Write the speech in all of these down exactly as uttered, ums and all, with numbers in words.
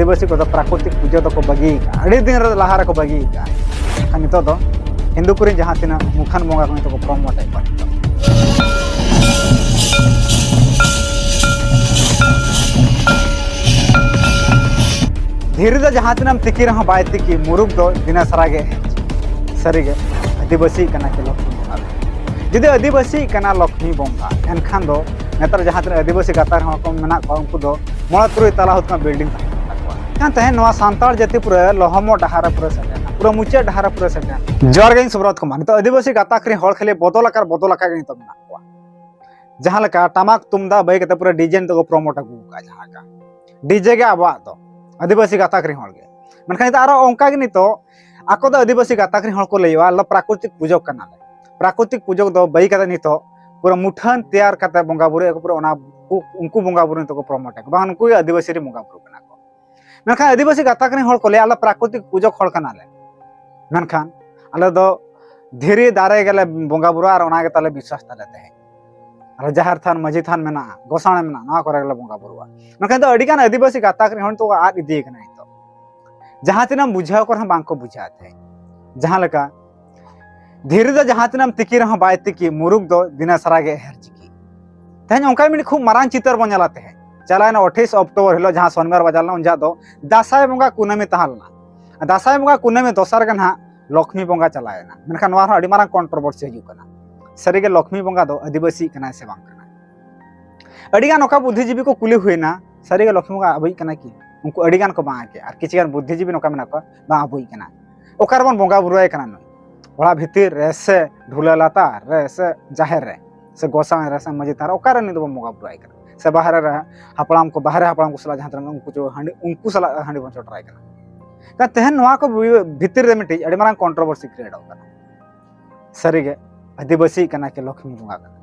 ᱟᱹᱫᱤᱵᱟᱹᱥᱤ ᱠᱚᱫᱚ ᱯᱨᱟᱠᱨᱤᱛᱤᱠ ᱯᱩᱡᱟᱹ ᱫᱚᱠᱚ ᱵᱟᱹᱜᱤ ᱟᱠᱟᱫᱼᱟ, ᱟᱹᱰᱤ ᱫᱤᱱ ᱨᱮ ᱞᱟᱦᱟ ᱨᱮᱠᱚ ᱵᱟᱹᱜᱤ ᱟᱠᱟᱫᱼᱟ᱾ ᱮᱱᱠᱷᱟᱱ ᱱᱤᱛᱚᱜ ᱫᱚ ᱦᱤᱱᱫᱩ ᱠᱚᱨᱮᱱ ᱡᱟᱦᱟᱸ ᱛᱤᱱᱟᱹᱜ ᱢᱩᱠᱷᱟᱱ ᱵᱚᱸᱜᱟ ᱠᱚ ᱱᱤᱛᱚᱜ ᱠᱚ ᱯᱨᱚᱢᱳᱴ ᱮᱫ ᱠᱚᱣᱟ᱾ ᱫᱷᱤᱨᱤ ᱫᱚ ᱡᱟᱦᱟᱸ ᱛᱤᱱᱟᱹᱜ ᱮᱢ ᱛᱤᱠᱤ ᱨᱮᱦᱚᱸ ᱵᱟᱭ ᱛᱤᱠᱤ, ᱢᱩᱨᱩᱠ ᱫᱚ ᱫᱤᱱᱟᱹ ᱥᱟᱨᱟ ᱜᱮ ᱦᱮᱡ᱾ ᱥᱟᱹᱨᱤᱜᱮ ᱟᱹᱫᱤᱵᱟᱹᱥᱤ ᱠᱟᱱᱟ ᱠᱤ ᱞᱚᱠᱷᱢᱤ ᱵᱚᱸᱜᱟ ᱫᱚ? ᱡᱩᱫᱤ ᱟᱹᱫᱤᱵᱟᱹᱥᱤ ᱠᱟᱱᱟ ᱞᱚᱠᱷᱢᱤ ᱵᱚᱸᱜᱟ, ᱮᱱᱠᱷᱟᱱ ᱫᱚ ᱱᱮᱛᱟᱨ ᱡᱟᱦᱟᱸ ᱛᱤᱱᱟᱹᱜ ᱟᱹᱫᱤᱵᱟᱹᱥᱤ ᱜᱟᱛᱟᱠ ᱦᱚᱲ ᱠᱚ ᱢᱮᱱᱟᱜ ᱠᱚᱣᱟ, ᱩᱱᱠᱩ ᱫᱚ ᱢᱚᱬᱮ ᱛᱩᱨᱩᱭ ᱛᱟᱞᱟ ᱦᱩᱛᱠᱟ ᱵᱤᱞᱰᱤᱝ ᱛᱟᱦᱮᱸ ᱠᱟᱱ ᱛᱟᱠᱚᱣᱟ᱾ ᱮᱱᱠᱷᱟᱱ ᱛᱮᱦᱮᱧ ᱱᱚᱣᱟ ᱥᱟᱱᱛᱟᱲ ᱡᱟᱹᱛᱤ ᱯᱩᱨᱟᱹ ᱞᱚᱦᱚᱢᱚᱜ ᱰᱟᱦᱟᱨ ᱨᱮ ᱯᱩᱨᱟᱹ ᱥᱮᱴᱮᱨ ᱮᱱᱟ, ᱯᱩᱨᱟᱹ ᱢᱩᱪᱟᱹᱫ ᱰᱟᱦᱟᱨ ᱨᱮ ᱯᱩᱨᱟᱹ ᱥᱮᱴᱮᱨ ᱮᱱᱟ᱾ ᱡᱚᱦᱟᱨ ᱜᱮ, ᱤᱧ ᱥᱩᱵᱨᱚᱛ ᱠᱩᱢᱟᱨ᱾ ᱱᱤᱛᱚᱜ ᱟᱹᱫᱤᱵᱟᱹᱥᱤ ᱜᱟᱛᱟᱠ ᱨᱮᱱ ᱦᱚᱲ ᱠᱷᱟᱹᱞᱤ ᱵᱚᱫᱚᱞ ᱟᱠᱟᱫ, ᱵᱚᱫᱚᱞ ᱟᱠᱟᱫ ᱜᱮ ᱱᱤᱛᱚᱜ ᱢᱮᱱᱟᱜ ᱠᱚᱣᱟ᱾ ᱡᱟᱦᱟᱸ ᱞᱮᱠᱟ ᱴᱟᱢᱟᱠ ᱛᱩᱢᱫᱟᱜ ᱵᱟᱹᱜᱤ ᱠᱟᱛᱮ ᱯᱩᱨᱟᱹ ᱰᱤᱡᱮ ᱱᱤᱛᱚᱜ ᱠᱚ ᱯᱨᱚᱢᱳᱴ ᱟᱹᱜᱩ ᱟᱠᱟᱫᱼᱟ᱾ ᱡᱟᱦᱟᱸ ᱞᱮᱠᱟ ᱰᱤᱡᱮ ᱜᱮ ᱟᱵᱚᱣᱟᱜ ᱫᱚ, ᱟᱹᱫᱤᱵᱟᱹᱥᱤ ᱜᱟᱛᱟᱠ ᱨᱮᱱ ᱦᱚᱲ ᱜᱮ᱾ ᱢᱮᱱᱠᱷᱟᱱ ᱱᱤᱛᱚᱜ ᱟᱨᱚ ᱚᱱᱠᱟ ᱜᱮ ᱱᱤᱛᱚᱜ ᱟᱠᱚ ᱫᱚ ᱟᱹᱫᱤᱵᱟᱹᱥᱤ ᱜᱟᱛᱟᱠ ᱨᱮᱱ ᱦᱚᱲ ᱠᱚ ᱞᱟᱹᱭᱚᱜᱼᱟ, "ᱟᱞᱮ ᱯᱨᱟᱠᱨᱤᱛᱤᱠ ᱯᱩᱡᱚᱠ ᱠᱟᱱᱟᱞᱮ᱾" ᱯᱨᱟᱠᱨᱤᱛᱤᱠ ᱯᱩᱡᱚᱠ ᱫᱚ ᱵᱟᱹᱜᱤ ᱠᱟᱛᱮ ᱱᱤᱛᱚᱜ ᱯᱩᱨᱟᱹ ᱢᱩᱴᱷᱟᱹᱱ ᱛᱮᱭᱟᱨ ᱠᱟᱛᱮ ᱵᱚᱸᱜᱟ ᱵᱩᱨᱩᱭᱟᱠᱚ, ᱯᱩᱨᱟᱹ ᱚᱱᱟ ᱩᱱᱠᱩ, ᱩᱱᱠᱩ ᱵᱚᱸᱜᱟ ᱵᱩᱨᱩ ᱱᱤᱛᱚᱜ ᱠᱚ ᱯᱨᱚᱢᱳᱴ ᱟᱠᱚ, ᱵᱟᱝ ᱱᱩᱠᱩ ᱜᱮ ᱟᱹᱫᱤᱵᱟᱹᱥᱤ ᱨᱮᱱ ᱵᱚᱸᱜᱟ ᱵᱩᱨᱩ ᱠᱟᱱᱟ ᱠᱚ᱾ ᱢᱮᱱᱠᱷᱟᱱ ᱟᱹᱫᱤᱵᱟᱹᱥᱤ ᱜᱟᱛᱟᱠ ᱨᱮᱱ ᱦᱚᱲ ᱠᱚ ᱞᱟᱹᱭᱟ, "ᱟᱞᱮ ᱯᱨᱟᱠᱨᱤᱛᱤᱠ ᱯᱩᱡᱚᱠ ᱦᱚᱲ ᱠᱟᱱᱟᱞᱮ, ᱢᱮᱱᱠᱷᱟᱱ ᱟᱞᱮ ᱫᱚ ᱫᱷᱤᱨᱤ ᱫᱟᱨᱮ ᱜᱮᱞᱮ ᱵᱚᱸᱜᱟ ᱵᱩᱨᱩᱜᱼᱟ ᱟᱨ ᱚᱱᱟ ᱜᱮ ᱛᱟᱞᱮ ᱵᱤᱥᱣᱟᱥ ᱛᱟᱞᱮ ᱛᱟᱦᱮᱸ᱾ ᱟᱞᱮ ᱡᱟᱦᱮᱨ ᱛᱷᱟᱱ, ᱢᱟᱹᱡᱷᱤ ᱛᱷᱟᱱ ᱢᱮᱱᱟᱜᱼᱟ, ᱜᱚᱸᱥᱟᱲᱮ ᱢᱮᱱᱟᱜᱼᱟ, ᱱᱚᱣᱟ ᱠᱚᱨᱮ ᱜᱮᱞᱮ ᱵᱚᱸᱜᱟ ᱵᱩᱨᱩᱜᱼᱟ᱾" ᱢᱮᱱᱠᱷᱟᱱ ᱫᱚ ᱟᱹᱰᱤᱜᱟᱱ ᱟᱹᱫᱤᱵᱟᱹᱥᱤ ᱜᱟᱛᱟᱠ ᱨᱮᱱ ᱦᱚᱲ ᱱᱤᱛᱚᱜ ᱠᱚ ᱟᱫ ᱤᱫᱤᱭ ᱠᱟᱱᱟ᱾ ᱱᱤᱛᱚᱜ ᱡᱟᱦᱟᱸ ᱛᱤᱱᱟᱹᱜ ᱮᱢ ᱵᱩᱡᱷᱟᱹᱣ ᱠᱚ ᱨᱮᱦᱚᱸ ᱵᱟᱝ ᱠᱚ ᱵᱩᱡᱷᱟᱹᱣ ᱛᱟᱦᱮᱸᱫ᱾ ᱡᱟᱦᱟᱸ ᱞᱮᱠᱟ ᱫᱷᱤᱨᱤ ᱫᱚ ᱡᱟᱦᱟᱸ ᱛᱤᱱᱟᱹᱜ ᱮᱢ ᱛᱤᱠᱤ ᱨᱮᱦᱚᱸ ᱵᱟᱭ ᱛᱤᱠᱤ, ᱢᱩᱨᱩᱠ ᱫᱚ ᱫᱤᱱᱟᱹ ᱥᱟᱨᱟ ᱜᱮ ᱮᱦᱮᱨ ᱪᱤᱠᱤ᱾ ᱛᱮᱦᱮᱧ ᱚᱱᱠᱟ ᱢᱤᱫ ᱠᱷᱩᱵ ᱢᱟᱨᱟᱝ ᱪᱤᱛᱟᱹᱨ ᱵᱚᱱ ᱧᱮᱞᱟ᱾ ᱛᱮᱦᱮᱧ ᱪᱟᱞᱟᱣᱮᱱ ᱟᱴᱷᱟᱥ ᱚᱠᱴᱳᱵᱚᱨ ᱦᱤᱞᱳᱜ ᱡᱟᱦᱟᱸ ᱥᱚᱱᱤᱵᱟᱨ ᱵᱟᱡᱟᱨ ᱞᱮᱱᱟ, ᱩᱱ ᱡᱚᱦᱚᱜ ᱫᱚ ᱫᱟᱸᱥᱟᱭ ᱵᱚᱸᱜᱟ ᱠᱩᱱᱟᱹᱢᱤ ᱛᱟᱦᱮᱸ ᱞᱮᱱᱟ᱾ ᱫᱟᱸᱥᱟᱭ ᱵᱚᱸᱜᱟ ᱠᱩᱱᱟᱹᱢᱤ ᱫᱚᱥᱟᱨ ᱜᱮ ᱱᱟᱦᱟᱜ ᱞᱚᱠᱷᱢᱤ ᱵᱚᱸᱜᱟ ᱪᱟᱞᱟᱣᱮᱱᱟ᱾ ᱢᱮᱱᱠᱷᱟᱱ ᱱᱚᱣᱟ ᱨᱮᱦᱚᱸ ᱟᱹᱰᱤ ᱢᱟᱨᱟᱝ ᱠᱚᱱᱴᱨᱳᱵᱷᱟᱨᱥᱤ ᱦᱤᱡᱩᱜ ᱠᱟᱱᱟ, ᱥᱟᱹᱨᱤᱜᱮ ᱞᱚᱠᱷᱢᱤ ᱵᱚᱸᱜᱟ ᱫᱚ ᱟᱹᱫᱤᱵᱟᱹᱥᱤ ᱠᱟᱱᱟᱭ ᱥᱮ ᱵᱟᱝ ᱠᱟᱱᱟ? ᱟᱹᱰᱤᱜᱟᱱ ᱚᱠᱟ ᱵᱩᱫᱽᱫᱷᱤᱡᱤᱵᱤ ᱠᱚ ᱠᱩᱞᱤ ᱦᱩᱭᱱᱟ, "ᱥᱟᱹᱨᱤᱜᱮ ᱞᱚᱠᱷᱢᱤ ᱵᱚᱸᱜᱟ ᱟᱵᱚᱭᱤᱡ ᱠᱟᱱᱟ ᱠᱤ?" ᱩᱱᱠᱩ ᱟᱹᱰᱤᱜᱟᱱ ᱠᱚ ᱵᱟᱝ ᱜᱮ, ᱟᱨ ᱠᱤᱪᱷᱩ ᱜᱟᱱ ᱵᱩᱫᱽᱫᱷᱤᱡᱤᱵᱤ ᱱᱚᱝᱠᱟ ᱢᱮᱱᱟᱜ ᱠᱚᱣᱟ, "ᱵᱟᱝ, ᱟᱵᱚᱭᱤᱡ ᱠᱟᱱᱟ᱾ ᱚᱠᱟ ᱨᱮᱵᱚᱱ ᱵᱚᱸᱜᱟ ᱵᱩᱨᱩ ᱟᱭ ᱠᱟᱱᱟ ᱱᱩᱭ? ᱚᱲᱟᱜ ᱵᱷᱤᱛᱤᱨ ᱨᱮ ᱥᱮ ᱰᱷᱩᱞᱟᱹ ᱞᱟᱛᱟᱨ ᱨᱮ ᱥᱮ ᱡᱟᱦᱮᱨ ᱨᱮ ᱥᱮ ᱜᱚᱸᱥᱟᱲᱮ ᱨᱮ ᱥᱮ ᱢᱟᱹᱡᱷᱤ ᱛᱷᱟᱱ ᱨᱮ, ᱚᱠᱟᱨᱮ ᱱᱩᱭ ᱫᱚᱵᱚᱱ ᱵᱚᱸᱜᱟ ᱵᱩᱨᱩ ᱟᱭ ᱠᱟᱱᱟ? ᱥᱮ ᱵᱟᱦᱨᱮ ᱨᱮ ᱦᱟᱯᱲᱟᱢ ᱠᱚ, ᱵᱟᱦᱨᱮ ᱦᱟᱯᱲᱟᱢ ᱠᱚ ᱥᱟᱞᱟᱜ ᱡᱟᱦᱟᱸ ᱛᱤᱱᱟᱹᱜ ᱩᱱᱠᱩ ᱪᱚ ᱦᱟᱺᱰᱤ, ᱩᱱᱠᱩ ᱥᱟᱞᱟᱜ ᱦᱟᱺᱰᱤ ᱵᱚᱱ ᱪᱚᱰᱚᱨᱟᱭ ᱠᱟᱱᱟ?" ᱛᱮᱦᱮᱧ ᱱᱚᱣᱟ ᱠᱚ ᱵᱷᱤᱛᱤᱨ ᱨᱮ ᱢᱤᱫᱴᱤᱡ ᱟᱹᱰᱤ ᱢᱟᱨᱟᱝ ᱠᱚᱱᱴᱨᱳᱵᱷᱟᱨᱥᱤ ᱠᱨᱤᱭᱮᱴᱚᱜ ᱠᱟᱱᱟ᱾ ᱥᱟᱹᱨᱤᱜᱮ ᱟᱹᱫᱤᱵᱟᱹᱥᱤ ᱠᱟᱱᱟ ᱠᱤ ᱞᱚᱠᱷᱢᱤ ᱵᱚᱸᱜᱟ ᱠᱟᱱᱟ?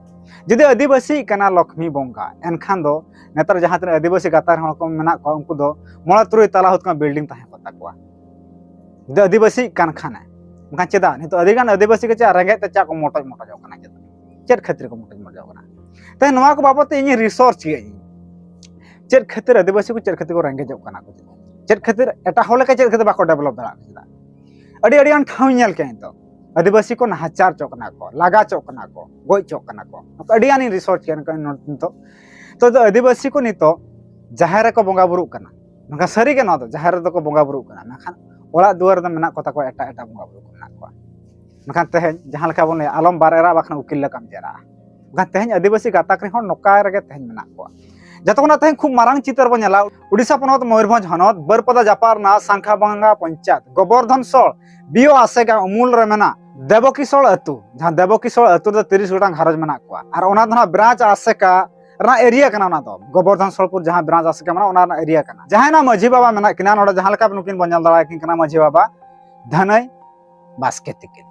ᱡᱩᱫᱤ ᱟᱹᱫᱤᱵᱟᱹᱥᱤ ᱠᱟᱱᱟ ᱞᱚᱠᱷᱢᱤ ᱵᱚᱸᱜᱟ, ᱮᱱᱠᱷᱟᱱ ᱫᱚ ᱱᱮᱛᱟᱨ ᱡᱟᱦᱟᱸ ᱛᱤᱱᱟᱹᱜ ᱟᱹᱫᱤᱵᱟᱹᱥᱤ ᱜᱟᱛᱟᱠ ᱨᱮᱱ ᱦᱚᱲ ᱠᱚ ᱢᱮᱱᱟᱜ ᱠᱚᱣᱟ, ᱩᱱᱠᱩ ᱫᱚ ᱢᱚᱬᱮ ᱛᱩᱨᱩᱭ ᱛᱟᱞᱟ ᱦᱩᱛᱠᱟ ᱵᱤᱞᱰᱤᱝ ᱛᱟᱦᱮᱸ ᱠᱚᱜ ᱛᱟᱠᱚᱣᱟ, ᱡᱩᱫᱤ ᱟᱹᱫᱤᱵᱟᱹᱥᱤ ᱠᱟᱱ ᱠᱷᱟᱱᱮ᱾ ᱢᱮᱱᱠᱷᱟᱱ ᱪᱮᱫᱟᱜ ᱱᱤᱛᱚᱜ ᱟᱹᱰᱤᱜᱟᱱ ᱟᱹᱫᱤᱵᱟᱹᱥᱤ ᱜᱮ ᱪᱮᱫ ᱨᱮᱸᱜᱮᱡ ᱛᱮ ᱪᱮᱫ ᱠᱚ ᱢᱚᱴᱚᱡ ᱢᱚᱴᱚᱡᱚᱜ ᱠᱟᱱᱟ? ᱪᱮᱫ, ᱪᱮᱫ ᱠᱷᱟᱹᱛᱤᱨ ᱠᱚ ᱢᱚᱴᱚᱡ ᱢᱚᱴᱚᱡᱚᱜ ᱠᱟᱱᱟ? ᱛᱮ ᱱᱚᱣᱟ ᱠᱚ ᱵᱟᱵᱚᱫ ᱛᱮ ᱤᱧ ᱨᱤᱥᱟᱨᱪ ᱠᱮᱫᱟᱹᱧ, ᱪᱮᱫ ᱠᱷᱟᱹᱛᱤᱨ ᱟᱹᱫᱤᱵᱟᱹᱥᱤ ᱠᱚ ᱪᱮᱫ ᱠᱷᱟᱹᱛᱤᱨ ᱠᱚ ᱨᱮᱸᱜᱮᱡᱚᱜ ᱠᱟᱱᱟ ᱠᱚ? ᱪᱮᱫ ᱠᱷᱟᱹᱛᱤᱨ ᱮᱴᱟᱜ ᱦᱚᱲ ᱞᱮᱠᱟ ᱪᱮᱫ ᱠᱷᱟᱹᱛᱤᱨ ᱵᱟᱠᱚ ᱰᱮᱵᱷᱞᱚᱯ ᱫᱟᱲᱮᱭᱟᱜ ᱠᱟᱱᱟ? ᱪᱮᱫᱟᱜ? ᱟᱹᱰᱤ ᱟᱹᱰᱤ ᱜᱟᱱ ᱴᱷᱟᱶ ᱤᱧ ᱧᱮᱞ ᱠᱮᱜᱼᱟ ᱱᱤᱛᱚᱜ, ᱟᱹᱫᱤᱵᱟᱹᱥᱤ ᱠᱚ ᱱᱟᱦᱟᱪᱟᱨ ᱪᱚᱜ ᱠᱟᱱᱟ ᱠᱚ, ᱞᱟᱜᱟ ᱪᱚᱜ ᱠᱟᱱᱟ ᱠᱚ, ᱜᱚᱡ ᱪᱚᱜ ᱠᱟᱱᱟ ᱠᱚ᱾ ᱱᱚᱝᱠᱟ ᱟᱹᱰᱤ ᱜᱟᱱᱤᱧ ᱨᱤᱥᱟᱨᱪ ᱠᱮᱜᱼᱟ ᱱᱚᱝᱠᱟ ᱱᱤᱛᱚᱜ᱾ ᱛᱚ ᱟᱹᱫᱤᱵᱟᱹᱥᱤ ᱠᱚ ᱱᱤᱛᱚᱜ ᱡᱟᱦᱮᱨ ᱨᱮᱠᱚ ᱵᱚᱸᱜᱟ ᱵᱩᱨᱩᱜ ᱠᱟᱱᱟ, ᱢᱮᱱᱠᱷᱟᱱ ᱥᱟᱹᱨᱤ ᱜᱮ ᱱᱚᱣᱟ ᱫᱚ ᱡᱟᱦᱮᱨ ᱨᱮᱫᱚ ᱠᱚ ᱵᱚᱸᱜᱟ ᱵᱩᱨᱩᱜ ᱠᱟᱱᱟ, ᱢᱮᱱᱠᱷᱟᱱ ᱚᱲᱟᱜ ᱫᱩᱣᱟᱹᱨ ᱨᱮᱫᱚ ᱢᱮᱱᱟᱜ ᱠᱚ ᱛᱟᱠᱚᱣᱟ ᱮᱴᱟᱜ ᱮᱴᱟᱜ ᱵᱚᱸᱜᱟ ᱵᱩᱨᱩ ᱠᱚ ᱢᱮᱱᱟᱜ ᱠᱚᱣᱟ᱾ ᱢᱮᱱᱠᱷᱟᱱ ᱛᱮᱦᱮᱧ ᱡᱟᱦᱟᱸ ᱞᱮᱠᱟ ᱵᱚᱱ ᱞᱟᱹᱭᱟ, ᱟᱞᱚᱢ ᱵᱟᱨ ᱮᱨᱟ ᱵᱟᱠᱷᱟᱱ ᱩᱠᱤᱞ ᱞᱮᱠᱟᱢ ᱡᱮᱨᱟ᱾ ᱢᱮᱱᱠᱷᱟᱱ ᱛᱮᱦᱮᱧ ᱟᱹᱫᱤᱵᱟᱹᱥᱤ ᱜᱟᱛᱟᱠ ᱨᱮᱱ ᱦᱚᱲ ᱱᱚᱝᱠᱟ ᱨᱮᱜᱮ ᱛᱮᱦᱮᱧ ᱢᱮᱱᱟᱜ ᱠᱚᱣᱟ᱾ ᱡᱚᱛᱚ ᱠᱷᱚᱱᱟᱜ ᱛᱮᱦᱮᱧ ᱠᱷᱩᱵ ᱢᱟᱨᱟᱝ ᱪᱤᱛᱟᱹᱨ ᱵᱚᱱ ᱧᱮᱞᱟ, ᱩᱰᱤᱥᱟ ᱯᱚᱱᱚᱛ ᱢᱚᱭᱩᱨᱵᱷᱚᱸᱡᱽ ᱦᱚᱱᱚᱛ ᱵᱟᱹᱨᱯᱟᱫᱟ ᱡᱟᱯᱟᱜ ᱨᱮᱱᱟᱜ ᱥᱟᱝᱠᱷᱟᱵᱟᱝᱜᱟ ᱯᱚᱧᱪᱟᱭᱮᱛ ᱜᱚᱵᱚᱨᱫᱷᱚᱱ ᱥᱚᱲ ᱵᱤᱭᱳ ᱟᱥᱮᱠᱟ ᱩᱢᱩᱞ ᱨᱮ ᱢᱮᱱᱟᱜ ᱫᱮᱵᱚᱠᱤᱥᱚᱲ ᱟᱹᱛᱩ, ᱡᱟᱦᱟᱸ ᱫᱮᱵᱚᱠᱤᱥᱚᱲ ᱟᱹᱛᱩ ᱨᱮᱫᱚ ᱛᱤᱨᱤᱥ ᱜᱚᱴᱟᱝ ᱜᱷᱟᱨᱚᱸᱡᱽ ᱢᱮᱱᱟᱜ ᱠᱚᱣᱟ᱾ ᱟᱨ ᱚᱱᱟ ᱫᱚ ᱱᱟᱦᱟᱜ ᱵᱨᱟᱸᱪ ᱟᱥᱮᱠᱟ ᱨᱮᱱᱟᱜ ᱮᱨᱤᱭᱟ ᱠᱟᱱᱟ᱾ ᱚᱱᱟ ᱫᱚ ᱜᱚᱵᱚᱨᱫᱷᱚᱱ ᱥᱚᱲᱯᱩᱨ ᱡᱟᱦᱟᱸ ᱵᱨᱟᱸᱪ ᱟᱥᱮᱠᱟ ᱢᱮᱱᱟᱜᱼᱟ, ᱚᱱᱟ ᱨᱮᱱᱟᱜ ᱮᱨᱤᱭᱟ ᱠᱟᱱᱟ᱾ ᱡᱟᱦᱟᱸᱭ ᱱᱟᱜ ᱢᱟᱹᱡᱷᱤ ᱵᱟᱵᱟ ᱢᱮᱱᱟᱜ ᱠᱤᱱᱟ ᱱᱚᱰᱮ, ᱡᱟᱦᱟᱸ ᱞᱮᱠᱟ ᱱᱩᱠᱤᱱ ᱵᱚᱱ ᱧᱮᱞ ᱫᱟᱲᱮᱭᱟᱠᱤᱱ ᱠᱟᱱᱟ, ᱢᱟᱹᱡᱷᱤ ᱵᱟᱵᱟ ᱫᱷᱟᱹᱱᱟᱹᱭ ᱵᱟᱥᱠᱮ ᱛᱤᱠᱤᱱ᱾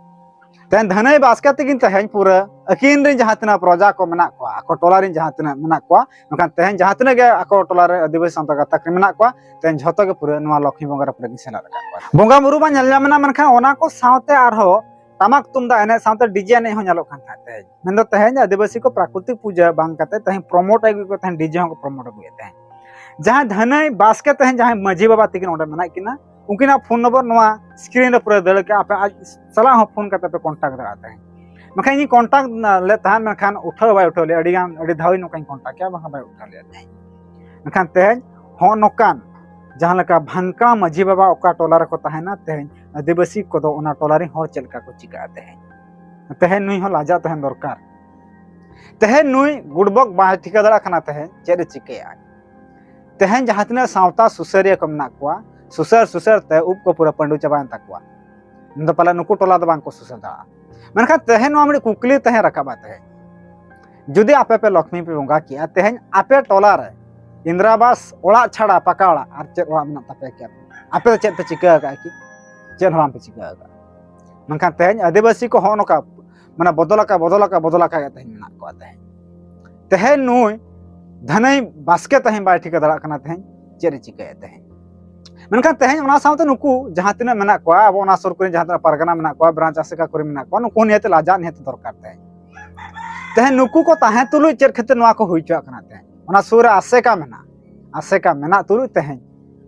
ᱛᱮᱦᱮᱧ ᱫᱷᱟᱹᱱᱟᱹᱭ ᱵᱟᱥᱠᱮ ᱛᱤᱠᱤᱱ ᱛᱮᱦᱮᱧ ᱯᱩᱨᱟᱹ ᱟᱹᱠᱤᱱ ᱨᱮᱱ ᱡᱟᱦᱟᱸ ᱛᱤᱱᱟᱹᱜ ᱯᱨᱚᱡᱟ ᱠᱚ ᱢᱮᱱᱟᱜ ᱠᱚᱣᱟ, ᱟᱠᱚ ᱴᱚᱞᱟ ᱨᱮᱱ ᱡᱟᱦᱟᱸ ᱛᱤᱱᱟᱹᱜ ᱢᱮᱱᱟᱜ ᱠᱚᱣᱟ, ᱢᱮᱱᱠᱷᱟᱱ ᱛᱮᱦᱮᱧ ᱡᱟᱦᱟᱸ ᱛᱤᱱᱟᱹᱜ ᱜᱮ ᱟᱠᱚ ᱴᱚᱞᱟ ᱨᱮ ᱟᱹᱫᱤᱵᱟᱹᱥᱤ ᱥᱟᱱᱛᱟᱲ ᱜᱟᱛᱟᱠ ᱨᱮ ᱢᱮᱱᱟᱜ ᱠᱚᱣᱟ, ᱛᱮᱦᱮᱧ ᱡᱷᱚᱛᱚ ᱜᱮ ᱯᱩᱨᱟᱹ ᱱᱚᱣᱟ ᱞᱚᱠᱷᱢᱤ ᱵᱚᱸᱜᱟ ᱨᱮ ᱯᱩᱨᱟᱹ ᱠᱤᱱ ᱥᱮᱞᱮᱫ ᱟᱠᱟᱫ ᱠᱚᱣᱟ᱾ ᱵᱚᱸᱜᱟ ᱵᱩᱨᱩ ᱢᱟ ᱧᱮᱞ ᱧᱟᱢ ᱮᱱᱟ, ᱢᱮᱱᱠᱷᱟᱱ ᱚᱱᱟ ᱠᱚ ᱥᱟᱶᱛᱮ ᱟᱨᱦᱚᱸ ᱴᱟᱢᱟᱠ ᱛᱩᱢᱫᱟᱜ ᱮᱱᱮᱡ ᱥᱟᱶᱛᱮ ᱰᱤᱡᱮ ᱮᱱᱮᱡ ᱦᱚᱸ ᱧᱮᱞᱚᱜ ᱠᱟᱱ ᱛᱟᱦᱮᱸᱫ᱾ ᱛᱮᱦᱮᱧ ᱢᱮᱱᱫᱚ ᱛᱮᱦᱮᱧ ᱟᱹᱫᱤᱵᱟᱹᱥᱤ ᱠᱚ ᱯᱨᱟᱠᱨᱤᱛᱤᱠ ᱯᱩᱡᱟᱹ ᱵᱟᱝ ᱠᱟᱛᱮ ᱛᱮᱦᱮᱧ ᱯᱨᱚᱢᱳᱴ ᱟᱹᱜᱩᱭᱮᱫ ᱠᱚ ᱛᱟᱦᱮᱸᱫ, ᱰᱤᱡᱮ ᱦᱚᱸᱠᱚ ᱯᱨᱚᱢᱳᱴ ᱟᱹᱜᱩᱭᱮᱫ ᱛᱟᱦᱮᱸᱫ᱾ ᱡᱟᱦᱟᱸᱭ ᱫᱷᱟᱹᱱᱟᱹᱭ ᱵᱟᱥᱠᱮ ᱛᱮᱦᱮᱧ ᱡᱟᱦᱟᱸᱭ ᱢᱟᱹᱡᱷᱤ ᱵᱟᱵᱟ ᱛᱤᱠᱤᱱ ᱚᱸᱰᱮ ᱢᱮᱱᱟᱜ ᱠᱤᱱᱟ, ᱩᱱᱠᱤᱱᱟᱜ ᱯᱷᱳᱱ ᱱᱚᱢᱵᱚᱨ ᱱᱚᱣᱟ ᱥᱠᱨᱤᱱ ᱨᱮ ᱯᱩᱨᱟᱹ ᱫᱟᱹᱲ ᱠᱟᱜᱼᱟ, ᱟᱯᱮ ᱟᱡ ᱥᱟᱞᱟᱜ ᱦᱚᱸ ᱯᱷᱳᱱ ᱠᱟᱛᱮ ᱯᱮ ᱠᱚᱱᱴᱟᱠᱴ ᱫᱟᱲᱮᱭᱟᱜᱼᱟ ᱛᱟᱦᱮᱸᱫ᱾ ᱢᱮᱱᱠᱷᱟᱱ ᱤᱧ ᱠᱚᱱᱴᱟᱠᱴ ᱞᱮᱫ ᱛᱟᱦᱮᱸᱫ, ᱢᱮᱱᱠᱷᱟᱱ ᱩᱴᱷᱟᱹᱣ ᱵᱟᱭ ᱩᱴᱷᱟᱹᱣ ᱞᱮᱫᱼᱟ᱾ ᱟᱹᱰᱤ ᱜᱟᱱ, ᱟᱹᱰᱤ ᱫᱷᱟᱣ ᱤᱧ ᱱᱚᱝᱠᱟᱧ ᱠᱚᱱᱴᱟᱠᱴ ᱠᱮᱫᱼᱟ, ᱵᱟᱝᱠᱷᱟᱱ ᱵᱟᱭ ᱩᱴᱷᱟᱹᱣ ᱞᱮᱫᱼᱟ ᱛᱟᱦᱮᱸᱫ᱾ ᱢᱮᱱᱠᱷᱟᱱ ᱛᱮᱦᱮᱧ ᱦᱚᱸᱜᱼᱚ ᱱᱚᱝᱠᱟᱱ ᱡᱟᱦᱟᱸ ᱞᱮᱠᱟ ᱵᱷᱟᱱᱠᱟ ᱢᱟᱹᱡᱷᱤ ᱵᱟᱵᱟ ᱚᱠᱟ ᱴᱚᱞᱟ ᱨᱮᱠᱚ ᱛᱟᱦᱮᱱᱟ, ᱛᱮᱦᱮᱧ ᱟᱹᱫᱤᱵᱟᱹᱥᱤ ᱠᱚᱫᱚ ᱚᱱᱟ ᱴᱚᱞᱟ ᱨᱮᱱ ᱦᱚᱲ ᱪᱮᱫ ᱞᱮᱠᱟ ᱠᱚ ᱪᱤᱠᱟᱹᱜᱼᱟ ᱛᱮᱦᱮᱧ? ᱛᱮᱦᱮᱧ ᱱᱩᱭ ᱦᱚᱸ ᱞᱟᱡᱟᱜ ᱛᱟᱦᱮᱱ ᱫᱚᱨᱠᱟᱨ᱾ ᱛᱮᱦᱮᱧ ᱱᱩᱭ ᱜᱩᱰᱵᱚᱠ ᱵᱟᱭ ᱴᱷᱤᱠᱟᱹ ᱫᱟᱲᱮᱭᱟᱜ ᱠᱟᱱᱟ ᱛᱮᱦᱮᱧ ᱪᱮᱫ ᱮ ᱪᱤᱠᱟᱹᱭᱟ᱾ ᱛᱮᱦᱮᱧ ᱡᱟᱦᱟᱸ ᱛᱤᱱᱟᱹᱜ ᱥᱟᱶᱛᱟ ᱥᱩᱥᱟᱹᱨᱤᱭᱟᱹ ᱠᱚ ᱢᱮᱱᱟᱜ ᱠᱚᱣᱟ, ᱥᱩᱥᱟᱹᱨ ᱥᱩᱥᱟᱹᱨ ᱛᱮ ᱩᱵ ᱠᱚ ᱯᱩᱨᱟᱹ ᱯᱟᱹᱰᱩ ᱪᱟᱵᱟᱭᱮᱱ ᱛᱟᱠᱚᱣᱟ᱾ ᱢᱮᱱᱫᱚ ᱯᱟᱞᱮ ᱱᱩᱠᱩ ᱴᱚᱞᱟ ᱫᱚ ᱵᱟᱝ ᱠᱚ ᱥᱩᱥᱟᱹᱨ ᱫᱟᱲᱮᱭᱟᱜᱼᱟ᱾ ᱢᱮᱱᱠᱷᱟᱱ ᱛᱮᱦᱮᱧ ᱱᱚᱣᱟ ᱢᱤᱫᱴᱤᱡ ᱠᱩᱠᱞᱤ ᱛᱟᱦᱮᱸ ᱨᱟᱠᱟᱵᱼᱟ, ᱛᱮᱦᱮᱧ ᱡᱩᱫᱤ ᱟᱯᱮ ᱯᱮ ᱞᱚᱠᱷᱢᱤ ᱯᱮ ᱵᱚᱸᱜᱟ ᱠᱮᱜᱼᱟ, ᱛᱮᱦᱮᱧ ᱟᱯᱮ ᱴᱚᱞᱟ ᱨᱮ ᱤᱱᱫᱨᱟᱵᱟᱥ ᱚᱲᱟᱜ ᱪᱷᱟᱲᱟ ᱯᱟᱠᱟ ᱚᱲᱟᱜ ᱟᱨ ᱪᱮᱫ ᱚᱲᱟᱜ ᱢᱮᱱᱟᱜ ᱛᱟᱯᱮᱭᱟ ᱠᱤ? ᱟᱯᱮ ᱫᱚ ᱪᱮᱫ ᱯᱮ ᱪᱤᱠᱟᱹ ᱟᱠᱟᱫᱼᱟ ᱠᱤ? ᱪᱮᱫ ᱦᱚᱸ ᱵᱟᱝ ᱯᱮ ᱪᱤᱠᱟᱹ ᱟᱠᱟᱫᱼᱟ᱾ ᱢᱮᱱᱠᱷᱟᱱ ᱛᱮᱦᱮᱧ ᱟᱹᱫᱤᱵᱟᱹᱥᱤ ᱠᱚ ᱦᱚᱸᱜᱼᱚ ᱱᱚᱝᱠᱟ ᱢᱟᱱᱮ ᱵᱚᱫᱚᱞ ᱟᱠᱟ, ᱵᱚᱫᱚᱞ ᱟᱠᱟ, ᱵᱚᱫᱚᱞ ᱟᱠᱟ ᱜᱮ ᱛᱮᱦᱮᱧ ᱢᱮᱱᱟᱜ ᱠᱚᱣᱟ᱾ ᱛᱮᱦᱮᱧ, ᱛᱮᱦᱮᱧ ᱱᱩᱭ ᱫᱷᱟᱹᱱᱟᱹᱭ ᱵᱟᱥᱠᱮ ᱛᱮᱦᱮᱧ ᱵᱟᱭ ᱴᱷᱤᱠᱟᱹ ᱫᱟᱲᱮᱭᱟᱜ ᱠᱟᱱᱟ ᱛᱮᱦᱮᱧ ᱪᱮᱫ ᱮ ᱪᱤᱠᱟᱹᱭᱟ ᱛᱮᱦᱮᱧ᱾ ᱢᱮᱱᱠᱷᱟᱱ ᱛᱮᱦᱮᱧ ᱚᱱᱟ ᱥᱟᱶᱛᱮ ᱱᱩᱠᱩ ᱡᱟᱦᱟᱸ ᱛᱤᱱᱟᱹᱜ ᱢᱮᱱᱟᱜ ᱠᱚᱣᱟ, ᱟᱵᱚ ᱚᱱᱟ ᱥᱩᱨ ᱠᱚᱨᱮ ᱡᱟᱦᱟᱸ ᱛᱤᱱᱟᱹᱜ ᱯᱟᱨᱜᱟᱱᱟ ᱢᱮᱱᱟᱜ ᱠᱚᱣᱟ, ᱵᱨᱟᱧᱪ ᱟᱥᱮᱠᱟ ᱠᱚᱨᱮ ᱢᱮᱱᱟᱜ ᱠᱚᱣᱟ, ᱱᱩᱠᱩ ᱱᱤᱭᱟᱹᱛᱮ ᱞᱟᱡᱟᱜ ᱱᱤᱭᱟᱹᱛᱮ ᱫᱚᱨᱠᱟᱨ ᱛᱮᱦᱮᱧ᱾ ᱛᱮᱦᱮᱧ ᱱᱩᱠᱩ ᱠᱚ ᱛᱟᱦᱮᱸ ᱛᱩᱞᱩᱡ ᱪᱮᱫ ᱠᱷᱟᱹᱛᱤᱨ ᱱᱚᱣᱟ ᱠᱚ ᱦᱩᱭ ᱦᱚᱪᱚᱣᱟᱜ ᱠᱟᱱᱟ? ᱛᱮᱦᱮᱧ ᱚᱱᱟ ᱥᱩᱨ ᱨᱮ ᱟᱥᱮᱠᱟ ᱢᱮᱱᱟᱜᱼᱟ, ᱟᱥᱮᱠᱟ ᱢᱮᱱᱟᱜ ᱛᱩᱞᱩᱡ ᱛᱮᱦᱮᱧ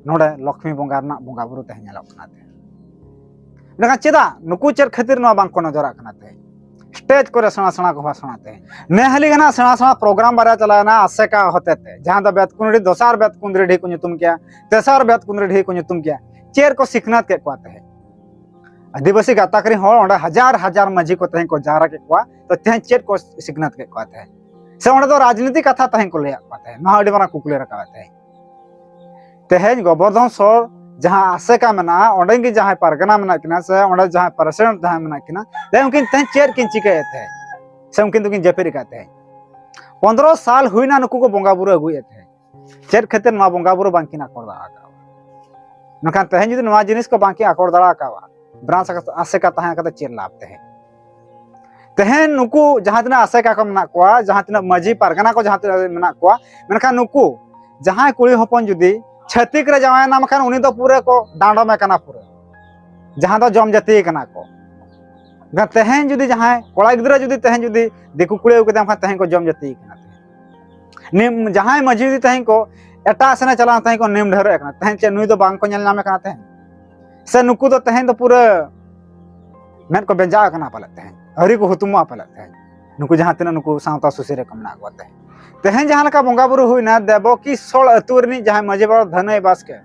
ᱱᱚᱰᱮ ᱞᱚᱠᱷᱢᱤ ᱵᱚᱸᱜᱟ ᱨᱮᱱᱟᱜ ᱵᱚᱸᱜᱟ ᱵᱩᱨᱩ ᱛᱮᱦᱮᱧ ᱧᱮᱞᱚᱜ ᱠᱟᱱᱟ ᱛᱮᱦᱮᱧ᱾ ᱢᱮᱱᱠᱷᱟᱱ ᱪᱮᱫᱟᱜ ᱱᱩᱠᱩ ᱪᱮᱫ ᱠᱷᱟᱹᱛᱤᱨ ᱱᱚᱣᱟ ᱵᱟᱝᱠᱚ ᱱᱚᱡᱚᱨᱟᱜ ᱠᱟᱱᱟ ᱛᱮᱦᱮᱧ? ᱥᱴᱮᱡᱽ ᱠᱚᱨᱮ ᱥᱮᱬᱟ ᱥᱮᱬᱟ ᱠᱚ ᱵᱷᱟᱥᱚᱱᱟ ᱛᱮᱦᱮᱧ᱾ ᱱᱮ ᱦᱟᱹᱞᱤ ᱜᱮ ᱱᱟᱜ ᱥᱮᱬᱟ ᱥᱮᱬᱟ ᱯᱨᱳᱜᱨᱟᱢ ᱵᱟᱨᱭᱟ ᱪᱟᱞᱟᱣᱮᱱᱟ ᱟᱥᱮᱠᱟ ᱦᱚᱛᱮᱛᱮ, ᱡᱟᱦᱟᱸ ᱫᱚ ᱵᱮᱛᱠᱩᱸᱫᱽᱨᱤ, ᱫᱚᱥᱟᱨ ᱵᱮᱛᱠᱩᱸᱫᱽᱨᱤ ᱰᱤᱦᱤ ᱠᱚ ᱧᱩᱛᱩᱢ ᱠᱮᱭᱟ, ᱛᱮᱥᱟᱨ ᱵᱮᱛᱠᱩᱸᱫᱽᱨᱤ ᱰᱤᱦᱤ ᱠᱚ ᱧᱩᱛᱩᱢ ᱠᱮᱭᱟ᱾ ᱪᱮᱫ ᱠᱚ ᱥᱤᱠᱷᱱᱟᱹᱛ ᱠᱮᱫ ᱠᱚᱣᱟ ᱛᱮᱦᱮᱧ? ᱟᱹᱫᱤᱵᱟᱹᱥᱤ ᱜᱟᱛᱟᱠ ᱨᱮᱱ ᱦᱚᱲ ᱚᱸᱰᱮ ᱦᱟᱡᱟᱨ ᱦᱟᱡᱟᱨ ᱢᱟᱹᱡᱷᱤ ᱠᱚ ᱛᱮᱦᱮᱧ ᱠᱚ ᱡᱟᱣᱨᱟ ᱠᱮᱫ ᱠᱚᱣᱟ, ᱛᱚ ᱛᱮᱦᱮᱧ ᱪᱮᱫ ᱠᱚ ᱥᱤᱠᱷᱱᱟᱹᱛ ᱠᱮᱫ ᱠᱚᱣᱟ ᱛᱮᱦᱮᱧ? ᱥᱮ ᱚᱸᱰᱮ ᱫᱚ ᱨᱟᱡᱽᱱᱤᱛᱤ ᱠᱟᱛᱷᱟ ᱛᱮᱦᱮᱧ ᱠᱚ ᱞᱟᱹᱭᱟᱫ ᱠᱚᱣᱟ ᱛᱮᱦᱮᱧ? ᱱᱚᱣᱟ ᱟᱹᱰᱤ ᱢᱟᱨᱟᱝ ᱠᱩᱠᱞᱤ ᱨᱟᱠᱟᱵ ᱛᱮᱦᱮᱧ᱾ ᱛᱮᱦᱮᱧ ᱜᱳᱵᱚᱨᱫᱷᱚᱱ ᱥᱚᱨ ᱡᱟᱦᱟᱸ ᱟᱥᱮᱠᱟ ᱢᱮᱱᱟᱜᱼᱟ, ᱚᱸᱰᱮ ᱜᱮ ᱡᱟᱦᱟᱸᱭ ᱯᱟᱨᱜᱟᱱᱟ ᱢᱮᱱᱟᱜ ᱠᱤᱱᱟ ᱥᱮ ᱚᱸᱰᱮ ᱡᱟᱦᱟᱸᱭ ᱯᱨᱮᱥᱤᱰᱮᱱᱴ ᱡᱟᱦᱟᱸᱭ ᱢᱮᱱᱟᱜ ᱠᱤᱱᱟ, ᱛᱮᱦᱮᱧ ᱩᱱᱠᱤᱱ ᱛᱮᱦᱮᱧ ᱪᱮᱫ ᱠᱤᱱ ᱪᱤᱠᱟᱹᱭᱮᱫ ᱛᱮᱦᱮᱧ? ᱥᱮ ᱩᱱᱠᱤᱱ ᱫᱚᱠᱤᱱ ᱡᱟᱹᱯᱤᱫ ᱟᱠᱟᱫ ᱛᱮᱦᱮᱧ? ᱯᱚᱱᱫᱽᱨᱚ ᱥᱟᱞ ᱦᱩᱭᱱᱟ ᱱᱩᱠᱩ ᱠᱚ ᱵᱚᱸᱜᱟ ᱵᱩᱨᱩ ᱟᱹᱜᱩᱭᱮᱫ ᱛᱮᱦᱮᱧ᱾ ᱪᱮᱫ ᱠᱷᱟᱹᱛᱤᱨ ᱱᱚᱣᱟ ᱵᱚᱸᱜᱟ ᱵᱩᱨᱩ ᱵᱟᱝᱠᱤᱱ ᱟᱠᱚᱨ ᱫᱟᱲᱮ ᱟᱠᱟᱫᱼᱟ? ᱢᱮᱱᱠᱷᱟᱱ ᱛᱮᱦᱮᱧ ᱡᱩᱫᱤ ᱱᱚᱣᱟ ᱡᱤᱱᱤᱥ ᱠᱚ ᱵᱟᱝᱠᱤᱱ ᱟᱠᱚᱨ ᱫᱟᱲᱮ ᱟᱠᱟᱫᱼᱟ, ᱵᱨᱟᱱᱥ ᱟᱥᱮᱠᱟ ᱛᱟᱦᱮᱸ ᱠᱟᱛᱮ ᱪᱮᱫ ᱞᱟᱵᱷ ᱛᱮᱦᱮᱧ? ᱛᱮᱦᱮᱧ ᱱᱩᱠᱩ ᱡᱟᱦᱟᱸ ᱛᱤᱱᱟᱹᱜ ᱟᱥᱮᱠᱟ ᱠᱚ ᱢᱮᱱᱟᱜ ᱠᱚᱣᱟ, ᱡᱟᱦᱟᱸ ᱛᱤᱱᱟᱹᱜ ᱢᱟᱹᱡᱷᱤ ᱯᱟᱨᱜᱟᱱᱟ ᱠᱚ ᱡᱟᱦᱟᱸ ᱛᱤᱱᱟᱹᱜ ᱢᱮᱱᱟᱜ ᱠᱚᱣᱟ, ᱢᱮᱱᱠᱷᱟᱱ ᱱᱩᱠᱩ ᱡᱟᱦᱟᱸᱭ ᱠᱩᱲᱤ ᱦᱚᱯᱚᱱ ᱡᱩᱫᱤ ᱪᱷᱟᱹᱛᱤᱠ ᱨᱮ ᱡᱟᱶᱟᱭᱮᱱᱟ, ᱢᱮᱱᱠᱷᱟᱱ ᱩᱱᱤ ᱫᱚ ᱯᱩᱨᱟᱹ ᱠᱚ ᱰᱟᱸᱰᱚᱢᱮ ᱠᱟᱱᱟ, ᱯᱩᱨᱟᱹ ᱡᱟᱦᱟᱸ ᱫᱚ ᱡᱚᱢ ᱡᱟᱹᱛᱤ ᱠᱟᱱᱟ ᱠᱚ᱾ ᱢᱮᱱᱠᱷᱟᱱ ᱛᱮᱦᱮᱧ ᱡᱩᱫᱤ ᱡᱟᱦᱟᱸᱭ ᱠᱚᱲᱟ ᱜᱤᱫᱽᱨᱟᱹ ᱡᱩᱫᱤ ᱛᱮᱦᱮᱧ ᱡᱩᱫᱤ ᱫᱤᱠᱩ ᱠᱩᱲᱤ ᱟᱹᱜᱩ ᱠᱮᱫᱮᱭᱟ, ᱢᱮᱱᱠᱷᱟᱱ ᱛᱮᱦᱮᱧ ᱠᱚ ᱡᱚᱢ ᱡᱟᱹᱛᱤ ᱠᱟᱱᱟ᱾ ᱛᱮᱦᱮᱧ ᱱᱤᱢ, ᱡᱟᱦᱟᱸᱭ ᱢᱟᱹᱡᱷᱤ ᱡᱩᱫᱤ ᱛᱮᱦᱮᱧ ᱠᱚ ᱮᱴᱟᱜ ᱥᱮᱱᱮ ᱪᱟᱞᱟᱣ, ᱛᱮᱦᱮᱧ ᱠᱚ ᱱᱤᱢ ᱰᱷᱟᱹᱣᱨᱟᱹᱜ ᱠᱟᱱᱟ, ᱛᱮᱦᱮᱧ ᱪᱮᱫ ᱱᱩᱭ ᱫᱚ ᱵᱟᱝ ᱠᱚ ᱧᱮᱞ ᱧᱟᱢᱮ ᱠᱟᱱᱟ ᱛᱮᱦᱮᱧ? ᱥᱮ ᱱᱩᱠᱩ ᱫᱚ ᱛᱮᱦᱮᱧ ᱫᱚ ᱯᱩᱨᱟᱹ ᱢᱮᱫ ᱠᱚ ᱵᱮᱸᱡᱟᱣ ᱟᱠᱟᱱᱟ ᱯᱟᱞᱮᱫ ᱛᱮᱦᱮᱧ, ᱟᱹᱣᱨᱤ ᱠᱚ ᱦᱩᱛᱩᱢᱚᱜᱼᱟ ᱯᱟᱞᱮᱫ ᱛᱮᱦᱮᱧ, ᱱᱩᱠᱩ ᱡᱟᱦᱟᱸ ᱛᱤᱱᱟᱹᱜ ᱱᱩᱠᱩ ᱥᱟᱶᱛᱟ ᱥᱩᱥᱟᱹᱨᱤᱭᱟᱹ ᱠᱚ ᱢᱮᱱᱟᱜ ᱠᱚᱣᱟ ᱛᱮᱦᱮᱧ? ᱛᱮᱦᱮᱧ ᱡᱟᱦᱟᱸ ᱞᱮᱠᱟ ᱵᱚᱸᱜᱟ ᱵᱩᱨᱩ ᱦᱩᱭᱱᱟ, ᱫᱮᱵᱚᱠᱤᱥᱚᱲ ᱟᱹᱛᱩ ᱨᱤᱱᱤᱡ ᱡᱟᱦᱟᱸᱭ ᱢᱟᱹᱡᱷᱤ ᱵᱟᱵᱟ ᱫᱷᱟᱹᱱᱟᱹᱭ ᱵᱟᱥᱠᱮ,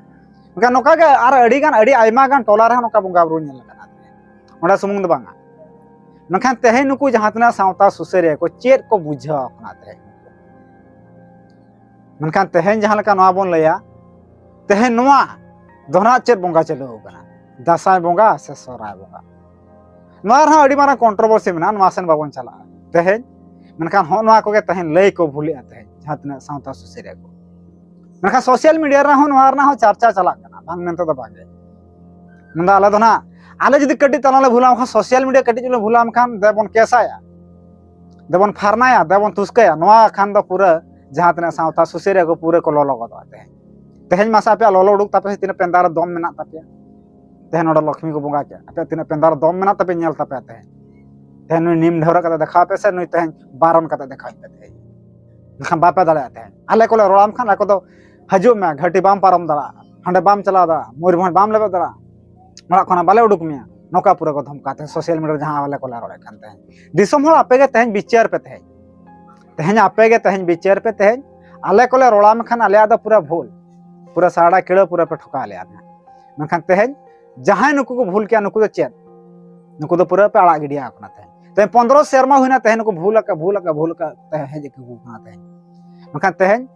ᱢᱮᱱᱠᱷᱟᱱ ᱱᱚᱝᱠᱟ ᱜᱮ ᱟᱨ ᱟᱹᱰᱤ ᱜᱟᱱ, ᱟᱹᱰᱤ ᱟᱭᱢᱟ ᱜᱟᱱ ᱴᱚᱞᱟ ᱨᱮᱦᱚᱸ ᱱᱚᱝᱠᱟ ᱵᱚᱸᱜᱟ ᱵᱩᱨᱩ ᱧᱮᱞ ᱟᱠᱟᱱᱟ᱾ ᱚᱸᱰᱮ ᱥᱩᱢᱩᱝ ᱫᱚ ᱵᱟᱝᱟ, ᱢᱮᱱᱠᱷᱟᱱ ᱛᱮᱦᱮᱧ ᱱᱩᱠᱩ ᱡᱟᱦᱟᱸ ᱛᱤᱱᱟᱹᱜ ᱥᱟᱶᱛᱟ ᱥᱩᱥᱟᱹᱨᱤᱭᱟᱹ ᱠᱚ ᱪᱮᱫ ᱠᱚ ᱵᱩᱡᱷᱟᱹᱣ ᱟᱠᱟᱱᱟ ᱛᱮᱦᱮᱧ? ᱢᱮᱱᱠᱷᱟᱱ ᱛᱮᱦᱮᱧ ᱡᱟᱦᱟᱸ ᱞᱮᱠᱟ ᱱᱚᱣᱟ ᱵᱚᱱ ᱞᱟᱹᱭᱟ, ᱛᱮᱦᱮᱧ ᱱᱚᱣᱟ ᱫᱚ ᱱᱟᱜ ᱪᱮᱫ ᱵᱚᱸᱜᱟ ᱪᱟᱹᱞᱩ ᱟᱠᱟᱱᱟ? ᱫᱟᱸᱥᱟᱭ ᱵᱚᱸᱜᱟ ᱥᱮ ᱥᱚᱦᱨᱟᱭ ᱵᱚᱸᱜᱟ? ᱱᱚᱣᱟ ᱨᱮᱦᱚᱸ ᱟᱹᱰᱤ ᱢᱟᱨᱟᱝ ᱠᱚᱱᱴᱨᱳᱵᱷᱟᱨᱥᱤ ᱢᱮᱱᱟᱜᱼᱟ, ᱱᱚᱣᱟ ᱥᱮᱱ ᱵᱟᱵᱚᱱ ᱪᱟᱞᱟᱜᱼᱟ ᱛᱮᱦᱮᱧ᱾ ᱢᱮᱱᱠᱷᱟᱱ ᱦᱚᱸᱜᱼᱚ ᱱᱚᱣᱟ ᱠᱚᱜᱮ ᱛᱮᱦᱮᱧ ᱞᱟᱹᱭ ᱠᱚ ᱵᱷᱩᱞᱮᱜᱼᱟ ᱛᱮᱦᱮᱧ ᱡᱟᱦᱟᱸ ᱛᱤᱱᱟᱹᱜ ᱥᱟᱶᱛᱟ ᱥᱩᱥᱟᱹᱨᱤᱭᱟᱹ ᱠᱚ᱾ ᱢᱮᱱᱠᱷᱟᱱ ᱥᱳᱥᱟᱞ ᱢᱤᱰᱤᱭᱟ ᱨᱮᱦᱚᱸ ᱱᱚᱣᱟ ᱨᱮᱱᱟᱜ ᱦᱚᱸ ᱪᱟᱨᱪᱟ ᱪᱟᱞᱟᱜ ᱠᱟᱱᱟ, ᱵᱟᱝ ᱢᱮᱱᱛᱮ ᱫᱚ ᱵᱟᱝᱜᱮ᱾ ᱢᱮᱱᱫᱟ ᱟᱞᱮ ᱫᱚ ᱱᱟᱜ, ᱟᱞᱮ ᱡᱩᱫᱤ ᱠᱟᱹᱴᱤᱡ ᱛᱟᱞᱟᱝ ᱞᱮ ᱵᱷᱩᱞᱟ, ᱵᱟᱝᱠᱷᱟᱱ ᱥᱳᱥᱟᱞ ᱢᱤᱰᱤᱭᱟ ᱠᱟᱹᱴᱤᱡ ᱪᱩᱞᱩᱝ ᱵᱷᱩᱞᱟ, ᱢᱮᱱᱠᱷᱟᱱ ᱫᱮᱵᱚᱱ ᱠᱮᱥᱟᱭᱟ, ᱫᱮᱵᱚᱱ ᱯᱷᱟᱨᱱᱟᱭᱟ, ᱫᱮᱵᱚᱱ ᱛᱩᱥᱠᱟᱹᱭᱟ, ᱱᱚᱣᱟ ᱠᱷᱟᱱ ᱫᱚ ᱯᱩᱨᱟᱹ ᱡᱟᱦᱟᱸ ᱛᱤᱱᱟᱹᱜ ᱥᱟᱶᱛᱟ ᱥᱩᱥᱟᱹᱨᱤᱭᱟᱹ ᱠᱚ ᱯᱩᱨᱟᱹ ᱠᱚ ᱞᱚᱞᱚ ᱜᱚᱫᱚᱜᱼᱟ ᱛᱮᱦᱮᱧ᱾ ᱛᱮᱦᱮᱧ ᱢᱟᱥᱮ ᱟᱯᱮᱭᱟᱜ ᱞᱚᱞᱚ ᱩᱰᱩᱠ ᱛᱟᱯᱮ ᱥᱮ ᱛᱤᱱᱟᱹᱜ ᱯᱮᱸᱫᱟ ᱨᱮ ᱫᱚᱢ ᱢᱮᱱᱟᱜ ᱛᱟᱯᱮᱭᱟ? ᱛᱮᱦᱮᱧ ᱱᱚᱰᱮ ᱞᱚᱠᱷᱢᱤ ᱠᱚ ᱵᱚᱸᱜᱟ ᱠᱮᱫ, ᱟᱯᱮᱭᱟᱜ ᱛᱤᱱᱟᱹᱜ ᱯᱮᱸᱫᱟ ᱨᱮ ᱫᱚᱢ ᱢᱮᱱᱟᱜ ᱛᱟᱯᱮ ᱧᱮᱞ ᱛᱟᱯᱮᱭᱟ ᱛᱮᱦᱮᱧ᱾ ᱛᱮᱦᱮᱧ ᱱᱩᱭ ᱱᱤᱢ ᱰᱷᱟᱹᱣᱨᱟᱹ ᱠᱟᱛᱮ ᱫᱮᱠᱷᱟᱣ ᱯᱮ ᱥᱮ ᱱᱩᱭ ᱛᱮᱦᱮᱧ ᱵᱟᱨᱚᱱ ᱠᱟᱛᱮ ᱫᱮᱠᱷᱟᱣ ᱯᱮ ᱛᱮᱦᱮᱧ᱾ ᱢᱮᱱᱠᱷᱟᱱ ᱵᱟᱯᱮ ᱫᱟᱲᱮᱭᱟᱜᱼᱟ ᱛᱮᱦᱮᱧ᱾ ᱟᱞᱮ ᱠᱚᱞᱮ ᱨᱚᱲᱟᱢ ᱠᱷᱟᱱ ᱟᱠᱚ ᱫᱚ ᱦᱤᱡᱩᱜ ᱢᱮ, ᱜᱷᱟᱹᱴᱤ ᱵᱟᱢ ᱯᱟᱨᱚᱢ ᱫᱟᱲᱮᱭᱟᱜᱼᱟ᱾ ᱦᱟᱸᱰᱮ ᱵᱟᱢ ᱪᱟᱞᱟᱣ ᱫᱟᱲᱮᱭᱟᱜᱼᱟ, ᱢᱚᱭᱩᱨᱵᱷᱚᱸᱡᱽ ᱵᱟᱢ ᱞᱮᱵᱮᱫ ᱫᱟᱲᱮᱭᱟᱜᱼᱟ, ᱚᱲᱟᱜ ᱠᱷᱚᱱᱟᱜ ᱵᱟᱞᱮ ᱩᱰᱩᱠ ᱢᱮᱭᱟ, ᱱᱚᱝᱠᱟ ᱯᱩᱨᱟᱹ ᱠᱚ ᱫᱷᱚᱢᱠᱟ ᱛᱟᱦᱮᱸᱫ ᱥᱳᱥᱟᱞ ᱢᱤᱰᱤᱭᱟ ᱨᱮ ᱡᱟᱦᱟᱸ ᱟᱞᱮ ᱠᱚᱞᱮ ᱨᱚᱲᱮᱫ ᱠᱟᱱ ᱛᱟᱦᱮᱸᱫ᱾ ᱫᱤᱥᱚᱢ ᱦᱚᱲ ᱟᱯᱮ ᱜᱮ ᱛᱮᱦᱮᱧ ᱵᱤᱪᱟᱹᱨ ᱯᱮ ᱛᱮᱦᱮᱧ, ᱛᱮᱦᱮᱧ ᱟᱯᱮ ᱜᱮ ᱛᱮᱦᱮᱧ ᱵᱤᱪᱟᱹᱨ ᱯᱮ ᱛᱮᱦᱮᱧ᱾ ᱟᱞᱮ ᱠᱚᱞᱮ ᱨᱚᱲᱟ ᱢᱮᱱᱠᱷᱟᱱ ᱟᱞᱮᱭᱟᱜ ᱫᱚ ᱯᱩᱨᱟᱹ ᱵᱷᱩᱞ, ᱯᱩᱨᱟᱹ ᱥᱟᱲᱟ ᱠᱤᱲᱟᱹ ᱯᱩᱨᱟᱹ ᱯᱮ ᱴᱷᱚᱠᱟᱣ ᱞᱮᱭᱟ᱾ ᱢᱮᱱᱠᱷᱟᱱ ᱛᱮᱦᱮᱧ ᱡᱟᱦᱟᱸᱭ ᱱᱩᱠᱩ ᱠᱚ ᱵᱷᱩᱞ ᱠᱮᱜᱼᱟ, ᱱᱩᱠᱩ ᱫᱚ ᱪᱮᱫ? ᱱᱩᱠᱩ ᱫᱚ ᱯᱩᱨᱟᱹ ᱯᱮ ᱟᱲᱟᱜ ᱜᱤᱰᱤᱭᱟ ᱠᱟᱱᱟ᱾ ᱛᱮᱦᱮᱧ ᱛᱮᱦᱮᱧ ᱯᱚᱱᱫᱽᱨᱚ ᱥᱮᱨᱢᱟ ᱦᱩᱭᱱᱟ, ᱛᱮᱦᱮᱧ ᱱᱩᱠᱩ ᱵᱷᱩᱞ ᱟᱠᱟᱫ, ᱵᱷᱩᱞ ᱟᱠᱟᱫ, ᱵᱷᱩᱞ ᱟᱠᱟᱫ ᱛᱮ ᱦᱮᱡ ᱟᱹᱜᱩ ᱠᱟᱱᱟ᱾ ᱛᱮᱦᱮᱧ ᱢᱮᱱᱠᱷᱟᱱ ᱛᱮᱦᱮᱧ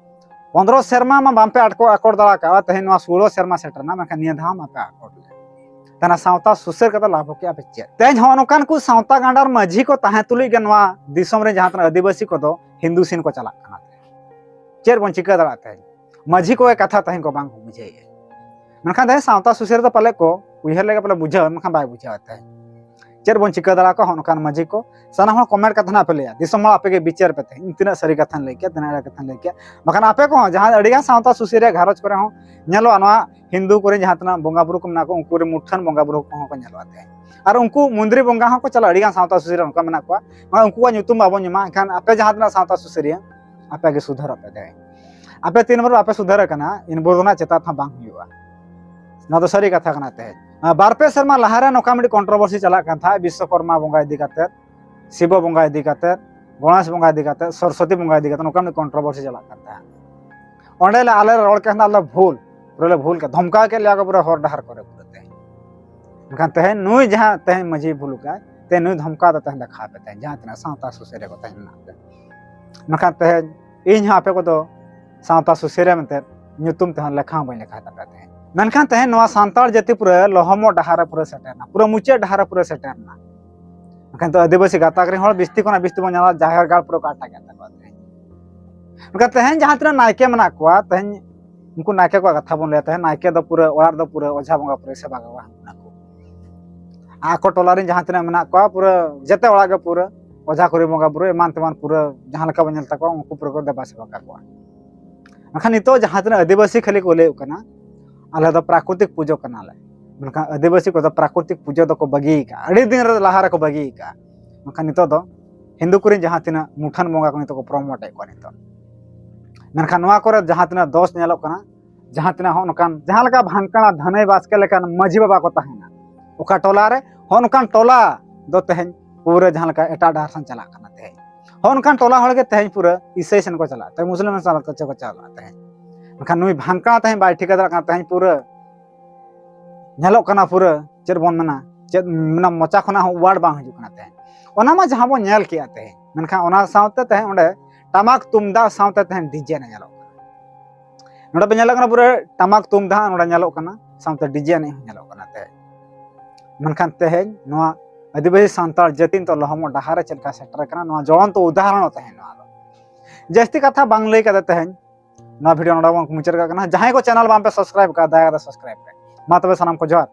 ᱯᱚᱱᱫᱽᱨᱚ ᱥᱮᱨᱢᱟ ᱢᱟ ᱵᱟᱝ ᱯᱮ ᱟᱴᱠᱚ ᱟᱠᱚᱴ ᱫᱟᱲᱮ ᱠᱟᱜᱼᱟ, ᱛᱮᱦᱮᱧ ᱱᱚᱣᱟ ᱥᱳᱞᱳ ᱥᱮᱨᱢᱟ ᱥᱮᱴᱮᱨ ᱮᱱᱟ, ᱢᱮᱱᱠᱷᱟᱱ ᱱᱤᱭᱟᱹ ᱫᱷᱟᱣ ᱢᱟ ᱯᱮ ᱟᱠᱚᱴ ᱞᱮᱫ᱾ ᱛᱟᱦᱮᱱᱟ ᱥᱟᱶᱛᱟ ᱥᱩᱥᱟᱹᱨ ᱠᱟᱛᱮ ᱞᱟᱵᱷ ᱠᱮᱜᱼᱟ ᱯᱮ ᱪᱮᱫ? ᱛᱮᱦᱮᱧ ᱦᱚᱸ ᱱᱚᱝᱠᱟᱱ ᱠᱚ ᱥᱟᱶᱛᱟ ᱜᱟᱸᱰᱟᱨ ᱢᱟᱹᱡᱷᱤ ᱠᱚ ᱛᱟᱦᱮᱸ ᱛᱩᱞᱩᱡ ᱜᱮ ᱱᱚᱣᱟ ᱫᱤᱥᱚᱢ ᱨᱮ ᱡᱟᱦᱟᱸ ᱛᱤᱱᱟᱹᱜ ᱟᱹᱫᱤᱵᱟᱹᱥᱤ ᱠᱚᱫᱚ ᱦᱤᱱᱫᱩ ᱥᱮᱱ ᱠᱚ ᱪᱟᱞᱟᱜ ᱠᱟᱱᱟ᱾ ᱛᱮᱦᱮᱧ ᱪᱮᱫ ᱵᱚᱱ ᱪᱤᱠᱟᱹ ᱫᱟᱲᱮᱭᱟᱜᱼᱟ? ᱛᱮᱦᱮᱧ ᱢᱟᱹᱡᱷᱤ ᱠᱚᱜᱮ ᱠᱟᱛᱷᱟ ᱛᱮᱦᱮᱧ ᱠᱚ ᱵᱟᱝ ᱠᱚ ᱵᱩᱡᱷᱟᱹᱣᱮᱫᱼᱟ᱾ ᱢᱮᱱᱠᱷᱟᱱ ᱛᱮᱦᱮᱧ ᱥᱟᱶᱛᱟ ᱥᱩᱥᱟᱹᱨ ᱫᱚ ᱯᱟᱞᱮ ᱠᱚ ᱩᱭᱦᱟᱹᱨ ᱞᱮᱜᱮ ᱯᱟᱞᱮ ᱵᱩᱡᱷᱟᱹᱣᱟ, ᱢᱮᱱᱠᱷᱟᱱ ᱵᱟᱭ ᱵᱩᱡᱷᱟᱹᱣᱟ᱾ ᱛᱮᱦᱮᱧ ᱪᱮᱫ ᱵᱚᱱ ᱪᱤᱠᱟᱹ ᱫᱟᱲᱮᱭᱟᱠᱚᱣᱟ? ᱦᱚᱸ ᱱᱚᱝᱠᱟᱱ ᱢᱟᱹᱡᱷᱤ ᱠᱚ ᱥᱟᱱᱟᱢ ᱦᱚᱲ ᱠᱚᱢᱮᱱᱴ ᱠᱟᱛᱮ ᱱᱟᱜ ᱯᱮ ᱞᱟᱹᱭᱟ, ᱫᱤᱥᱚᱢ ᱦᱚᱲ ᱟᱯᱮ ᱜᱮ ᱵᱤᱪᱟᱹᱨ ᱯᱮ᱾ ᱛᱮᱦᱮᱧ ᱤᱧ ᱛᱤᱱᱟᱹᱜ ᱥᱟᱹᱨᱤ ᱠᱟᱛᱷᱟᱧ ᱞᱟᱹᱭ ᱠᱮᱫ, ᱛᱤᱱᱟᱹᱜ ᱮᱲᱮ ᱠᱟᱛᱷᱟᱧ ᱞᱟᱹᱭ ᱠᱮᱫ᱾ ᱵᱟᱠᱷᱟᱱ ᱟᱯᱮ ᱠᱚᱦᱚᱸ ᱡᱟᱦᱟᱸ ᱟᱹᱰᱤᱜᱟᱱ ᱥᱟᱶᱛᱟ ᱥᱩᱥᱟᱹᱨᱤᱭᱟᱹ ᱜᱷᱟᱨᱚᱸᱡᱽ ᱠᱚᱨᱮ ᱦᱚᱸ ᱧᱮᱞᱚᱜᱼᱟ, ᱱᱚᱣᱟ ᱦᱤᱱᱫᱩ ᱠᱚᱨᱮ ᱡᱟᱦᱟᱸ ᱛᱤᱱᱟᱹᱜ ᱵᱚᱸᱜᱟ ᱵᱩᱨᱩ ᱠᱚ ᱢᱮᱱᱟᱜ ᱠᱚᱣᱟ, ᱩᱱᱠᱩ ᱨᱮ ᱢᱩᱴᱷᱟᱹᱱ ᱵᱚᱸᱜᱟ ᱵᱩᱨᱩ ᱠᱚᱦᱚᱸ ᱠᱚ ᱧᱮᱞᱚᱜᱼᱟ᱾ ᱛᱮᱦᱮᱧ ᱟᱨ ᱩᱱᱠᱩ ᱢᱚᱱᱫᱤᱨ ᱵᱚᱸᱜᱟ ᱦᱚᱸᱠᱚ ᱪᱟᱞᱟᱜᱼᱟ, ᱟᱹᱰᱤᱜᱟᱱ ᱥᱟᱶᱛᱟ ᱥᱩᱥᱟᱹᱨᱤᱭᱟᱹ ᱚᱱᱠᱟ ᱢᱮᱱᱟᱜ ᱠᱚᱣᱟ᱾ ᱢᱟᱱᱮ ᱩᱱᱠᱩᱣᱟᱜ ᱧᱩᱛᱩᱢ ᱵᱟᱵᱚᱱ ᱧᱩᱢᱟ, ᱮᱱᱠᱷᱟᱱ ᱟᱯᱮ ᱡᱟᱦᱟᱸ ᱛᱤᱱᱟᱹᱜ ᱥᱟᱶᱛᱟ ᱥᱩᱥᱟᱹᱨᱤᱭᱟᱹ, ᱟᱯᱮ ᱜᱮ ᱥᱩᱫᱷᱟᱹᱨᱚᱜ ᱯᱮ᱾ ᱛᱮᱦᱮᱧ ᱟᱯᱮ ᱛᱤᱱ ᱵᱷᱳᱨ ᱵᱟᱯᱮ ᱥᱩᱫᱷᱟᱹᱨ ᱟᱠᱟᱱᱟ, ᱤᱱ ᱵᱷᱳᱨ ᱫᱚ ᱱᱟᱜ ᱪᱮᱛᱟᱛ ᱦᱚᱸ ᱵᱟᱝ ᱦᱩᱭᱩᱜᱼᱟ᱾ ᱱᱚᱣᱟ ᱫᱚ ᱥᱟᱹᱨᱤ ᱠᱟᱛᱷᱟ ᱠᱟᱱᱟ᱾ ᱛᱮᱦᱮᱧ ᱵᱟᱨ ᱯᱮ ᱥᱮᱨᱢᱟ ᱞᱟᱦᱟᱨᱮ ᱱᱚᱝᱠᱟ ᱢᱤᱫᱴᱤᱡ ᱠᱚᱱᱴᱨᱳᱵᱷᱟᱨᱥᱤ ᱪᱟᱞᱟᱜ ᱠᱟᱱ ᱛᱟᱦᱮᱸᱫ, ᱵᱤᱥᱥᱚᱠᱚᱨᱢᱟ ᱵᱚᱸᱜᱟ ᱤᱫᱤ ᱠᱟᱛᱮᱫ, ᱥᱤᱵᱚ ᱵᱚᱸᱜᱟ ᱤᱫᱤ ᱠᱟᱛᱮᱫ, ᱜᱚᱬᱮᱥ ᱵᱚᱸᱜᱟ ᱤᱫᱤ ᱠᱟᱛᱮᱫ, ᱥᱚᱨᱚᱥᱚᱛᱤ ᱵᱚᱸᱜᱟ ᱤᱫᱤ ᱠᱟᱛᱮᱫ ᱱᱚᱝᱠᱟ ᱢᱤᱫᱴᱤᱡ ᱠᱚᱱᱴᱨᱳᱵᱷᱟᱨᱥᱤ ᱪᱟᱞᱟᱜ ᱠᱟᱱ ᱛᱟᱦᱮᱸᱫ᱾ ᱚᱸᱰᱮ ᱞᱮ ᱟᱞᱮ ᱞᱮ ᱨᱚᱲ ᱠᱮᱫ ᱛᱟᱦᱮᱸᱫ, ᱟᱞᱮ ᱵᱷᱩᱞ, ᱯᱩᱨᱟᱹ ᱞᱮ ᱵᱷᱩᱞ ᱠᱮᱫ, ᱫᱷᱚᱢᱠᱟᱣ ᱠᱮᱫ ᱞᱮᱭᱟ ᱠᱚ ᱯᱩᱨᱟᱹ ᱦᱚᱨ ᱰᱟᱦᱟᱨ ᱠᱚᱨᱮ ᱯᱩᱨᱟᱹ᱾ ᱛᱮᱦᱮᱧ ᱢᱮᱱᱠᱷᱟᱱ ᱛᱮᱦᱮᱧ ᱱᱩᱭ ᱡᱟᱦᱟᱸ ᱛᱮᱦᱮᱧ ᱢᱟᱹᱡᱷᱤ ᱵᱷᱩᱞ ᱠᱟᱭ, ᱛᱮᱦᱮᱧ ᱱᱩᱭ ᱫᱷᱚᱢᱠᱟᱣ ᱫᱚ ᱛᱮᱦᱮᱧ ᱫᱮᱠᱷᱟᱣ ᱯᱮ᱾ ᱛᱮᱦᱮᱧ ᱡᱟᱦᱟᱸ ᱛᱤᱱᱟᱹᱜ ᱥᱟᱶᱛᱟ ᱥᱩᱥᱟᱹᱨᱤᱭᱟᱹ ᱠᱚ ᱛᱮᱦᱮᱧ ᱢᱮᱱᱟᱜ ᱯᱮ, ᱢᱮᱱᱠᱷᱟᱱ ᱛᱮᱦᱮᱧ ᱤᱧ ᱦᱚᱸ ᱟᱯᱮ ᱠᱚᱫᱚ ᱥᱟᱶᱛᱟ ᱥᱩᱥᱟᱹᱨᱤᱭᱟᱹ ᱢᱮᱱᱛᱮ ᱧᱩᱛᱩᱢ ᱛᱮᱦᱚᱸ ᱞᱮᱠᱷᱟ ᱦᱚᱸ ᱵᱟᱹᱧ ᱞᱮᱠᱷᱟ ᱛᱟᱯᱮᱭᱟ᱾ ᱛᱮᱦᱮᱧ ᱢᱮᱱᱠᱷᱟᱱ ᱛᱮᱦᱮᱧ ᱱᱚᱣᱟ ᱥᱟᱱᱛᱟᱲ ᱡᱟᱹᱛᱤ ᱯᱩᱨᱟᱹ ᱞᱚᱦᱚᱢᱚᱜ ᱰᱟᱦᱟᱨ ᱨᱮ ᱯᱩᱨᱟᱹ ᱥᱮᱴᱮᱨ ᱮᱱᱟ, ᱯᱩᱨᱟᱹ ᱢᱩᱪᱟᱹᱫ ᱰᱟᱦᱟᱨ ᱨᱮ ᱯᱩᱨᱟᱹ ᱥᱮᱴᱮᱨ ᱮᱱᱟ᱾ ᱢᱮᱱᱠᱷᱟᱱ ᱫᱚ ᱟᱹᱫᱤᱵᱟᱹᱥᱤ ᱜᱟᱛᱟᱠ ᱨᱮᱱ ᱦᱚᱲ ᱵᱤᱥᱛᱤ ᱠᱷᱚᱱᱟᱜ ᱵᱤᱥᱛᱤ ᱵᱚᱱ ᱧᱮᱞᱟ, ᱡᱟᱦᱮᱨ ᱜᱟᱲ ᱯᱩᱨᱟᱹ ᱠᱚ ᱟᱴᱟᱜ ᱮᱫ ᱛᱟᱠᱚᱣᱟ᱾ ᱛᱮᱦᱮᱧ ᱢᱮᱱᱠᱷᱟᱱ ᱛᱮᱦᱮᱧ ᱡᱟᱦᱟᱸ ᱛᱤᱱᱟᱹᱜ ᱱᱟᱭᱠᱮ ᱢᱮᱱᱟᱜ ᱠᱚᱣᱟ, ᱛᱮᱦᱮᱧ ᱩᱱᱠᱩ ᱱᱟᱭᱠᱮ ᱠᱚᱣᱟᱜ ᱠᱟᱛᱷᱟ ᱵᱚᱱ ᱞᱟᱹᱭᱟ, ᱛᱮᱦᱮᱧ ᱱᱟᱭᱠᱮ ᱫᱚ ᱯᱩᱨᱟᱹ ᱚᱲᱟᱜ ᱨᱮᱫᱚ ᱯᱩᱨᱟᱹ ᱚᱡᱷᱟ ᱵᱚᱸᱜᱟ ᱯᱩᱨᱟᱹ ᱥᱮᱵᱟ ᱜᱟᱵᱟ ᱠᱟᱱᱟ ᱠᱚ᱾ ᱟᱠᱚ ᱴᱚᱞᱟ ᱨᱮᱱ ᱡᱟᱦᱟᱸ ᱛᱤᱱᱟᱹᱜ ᱢᱮᱱᱟᱜ ᱠᱚᱣᱟ, ᱯᱩᱨᱟᱹ ᱡᱮᱛᱮ ᱚᱲᱟᱜ ᱜᱮ ᱯᱩᱨᱟᱹ ᱚᱡᱷᱟ ᱠᱩᱲᱤ ᱵᱚᱸᱜᱟ ᱵᱩᱨᱩ ᱮᱢᱟᱱ ᱛᱮᱢᱟᱱ ᱯᱩᱨᱟᱹ ᱡᱟᱦᱟᱸ ᱞᱮᱠᱟ ᱵᱚᱱ ᱧᱮᱞ ᱛᱟᱠᱚᱣᱟ, ᱩᱱᱠᱩ ᱯᱩᱨᱟᱹ ᱠᱚ ᱫᱮᱵᱟ ᱥᱮᱵᱟ ᱠᱟᱠᱚᱣᱟ᱾ ᱢᱮᱱᱠᱷᱟᱱ ᱱᱤᱛᱚᱜ ᱡᱟᱦᱟᱸ ᱛᱤᱱᱟᱹᱜ ᱟᱹᱫᱤᱵᱟᱹᱥᱤ ᱠᱷᱟᱹᱞᱤ ᱠᱚ ᱞᱟᱹᱭᱚᱜ ᱠᱟᱱᱟ, ᱟᱞᱮ ᱫᱚ ᱯᱨᱟᱠᱨᱤᱛᱤᱠ ᱯᱩᱡᱟᱹ ᱠᱟᱱᱟᱞᱮ, ᱢᱮᱱᱠᱷᱟᱱ ᱟᱹᱫᱤᱵᱟᱹᱥᱤ ᱠᱚᱫᱚ ᱯᱨᱟᱠᱨᱤᱛᱤᱠ ᱯᱩᱡᱟᱹ ᱫᱚᱠᱚ ᱵᱟᱹᱜᱤ ᱟᱠᱟᱫᱼᱟ, ᱟᱹᱰᱤ ᱫᱤᱱ ᱨᱮ ᱞᱟᱦᱟ ᱨᱮᱠᱚ ᱵᱟᱹᱜᱤ ᱟᱠᱟᱫᱼᱟ᱾ ᱢᱮᱱᱠᱷᱟᱱ ᱱᱤᱛᱚᱜ ᱫᱚ ᱦᱤᱱᱫᱩ ᱠᱚᱨᱮᱱ ᱡᱟᱦᱟᱸ ᱛᱤᱱᱟᱹᱜ ᱢᱩᱴᱷᱟᱹᱱ ᱵᱚᱸᱜᱟ ᱠᱚ ᱱᱤᱛᱚᱜ ᱠᱚ ᱯᱨᱚᱢᱳᱴ ᱮᱫ ᱠᱚᱣᱟ ᱱᱤᱛᱚᱜ᱾ ᱢᱮᱱᱠᱷᱟᱱ ᱱᱚᱣᱟ ᱠᱚᱨᱮ ᱡᱟᱦᱟᱸ ᱛᱤᱱᱟᱹᱜ ᱫᱚᱥ ᱧᱮᱞᱚᱜ ᱠᱟᱱᱟ, ᱡᱟᱦᱟᱸ ᱛᱤᱱᱟᱹᱜ ᱦᱚᱸ ᱚᱱᱠᱟᱱ, ᱡᱟᱦᱟᱸ ᱞᱮᱠᱟ ᱵᱷᱟᱝᱠᱲᱟ ᱫᱷᱟᱹᱱᱟᱹᱭ ᱵᱟᱥᱠᱮ ᱞᱮᱠᱟᱱ ᱢᱟᱹᱡᱷᱤ ᱵᱟᱵᱟ ᱠᱚ ᱛᱟᱦᱮᱱᱟ, ᱚᱠᱟ ᱴᱚᱞᱟ ᱨᱮ, ᱦᱚᱸ ᱚᱱᱠᱟᱱ ᱴᱚᱞᱟ ᱫᱚ ᱛᱮᱦᱮᱧ ᱯᱩᱨᱟᱹ ᱡᱟᱦᱟᱸ ᱞᱮᱠᱟ ᱮᱴᱟᱜ ᱰᱟᱦᱟᱨ ᱥᱮᱱ ᱪᱟᱞᱟᱜ ᱠᱟᱱᱟ᱾ ᱛᱮᱦᱮᱧ ᱦᱚᱸ ᱚᱱᱠᱟᱱ ᱴᱚᱞᱟ ᱦᱚᱲ ᱜᱮ ᱛᱮᱦᱮᱧ ᱯᱩᱨᱟᱹ ᱤᱥᱟᱹᱭ ᱥᱮᱱ ᱠᱚ ᱪᱟᱞᱟᱜᱼᱟ, ᱛᱮᱦᱮᱧ ᱢᱩᱥᱞᱤᱢ ᱥᱮᱱ ᱠᱚ ᱪᱟᱞᱟᱜᱼᱟ ᱛᱮᱦᱮᱧ᱾ ᱢᱮᱱᱠᱷᱟᱱ ᱱᱩᱭ ᱵᱷᱟᱝᱠᱲᱟ ᱛᱮᱦᱮᱧ ᱵᱟᱭ ᱴᱷᱤᱠᱟᱹ ᱫᱟᱲᱮᱭᱟᱜ ᱠᱟᱱᱟ, ᱛᱮᱦᱮᱧ ᱯᱩᱨᱟᱹ ᱧᱮᱞᱚᱜ ᱠᱟᱱᱟ, ᱯᱩᱨᱟᱹ ᱪᱮᱫ ᱵᱚᱱ ᱢᱮᱱᱟ, ᱪᱮᱫ ᱢᱮᱱᱟ, ᱢᱚᱪᱟ ᱠᱷᱚᱱᱟᱜ ᱦᱚᱸ word ᱵᱟᱝ ᱦᱤᱡᱩᱜ ᱠᱟᱱᱟ ᱛᱮᱦᱮᱧ᱾ ᱚᱱᱟ ᱢᱟ ᱡᱟᱦᱟᱸ ᱵᱚᱱ ᱧᱮᱞ ᱠᱮᱜᱼᱟ ᱛᱮᱦᱮᱧ, ᱢᱮᱱᱠᱷᱟᱱ ᱚᱱᱟ ᱥᱟᱶᱛᱮ ᱛᱮᱦᱮᱧ ᱚᱸᱰᱮ ᱴᱟᱢᱟᱠ ᱛᱩᱢᱫᱟᱜ ᱥᱟᱶᱛᱮ ᱛᱮᱦᱮᱧ DJ ᱮᱱᱮᱡ ᱧᱮᱞᱚᱜ ᱠᱟᱱᱟ᱾ ᱱᱚᱰᱮ ᱯᱮ ᱧᱮᱞᱚᱜ ᱠᱟᱱᱟ ᱯᱩᱨᱟᱹ ᱴᱟᱢᱟᱠ ᱛᱩᱢᱫᱟᱜ ᱱᱚᱰᱮ ᱧᱮᱞᱚᱜ ᱠᱟᱱᱟ, ᱥᱟᱶᱛᱮ DJ ᱮᱱᱮᱡ ᱦᱚᱸ ᱧᱮᱞᱚᱜ ᱠᱟᱱᱟ ᱛᱮᱦᱮᱧ᱾ ᱢᱮᱱᱠᱷᱟᱱ ᱛᱮᱦᱮᱧ ᱱᱚᱣᱟ ᱟᱹᱫᱤᱵᱟᱹᱥᱤ ᱥᱟᱱᱛᱟᱲ ᱡᱟᱹᱛᱤ ᱱᱤᱛᱚᱜ ᱞᱚᱦᱚᱢᱚᱜ ᱰᱟᱦᱟᱨ ᱨᱮ ᱪᱮᱫ ᱞᱮᱠᱟ ᱥᱮᱴᱮᱨ ᱟᱠᱟᱱᱟ, ᱱᱚᱣᱟ ᱡᱚᱲᱚᱱᱛᱚ ᱩᱫᱟᱦᱚᱨᱚᱱ ᱛᱮᱦᱮᱧ ᱱᱚᱣᱟ ᱫᱚ᱾ ᱡᱟᱹᱥᱛᱤ ᱠᱟᱛᱷᱟ ᱵᱟᱝ ᱞᱟᱹᱭ ᱠᱟᱛᱮ ᱛᱮᱦᱮᱧ ᱱᱚᱣᱟ video ᱱᱚᱰᱮ ᱵᱚᱱ ᱢᱩᱪᱟᱹᱫ ᱠᱟᱜ ᱠᱟᱱᱟ᱾ ᱡᱟᱦᱟᱸᱭ ᱠᱚ channel ᱵᱟᱝ ᱯᱮ subscribe ᱠᱟᱜᱼᱟ, ᱫᱟᱭᱟ ᱠᱟᱛᱮ subscribe ᱯᱮ᱾ ᱢᱟ ᱛᱚᱵᱮ ᱥᱟᱱᱟᱢ ᱠᱚ ᱡᱚᱦᱟᱨ᱾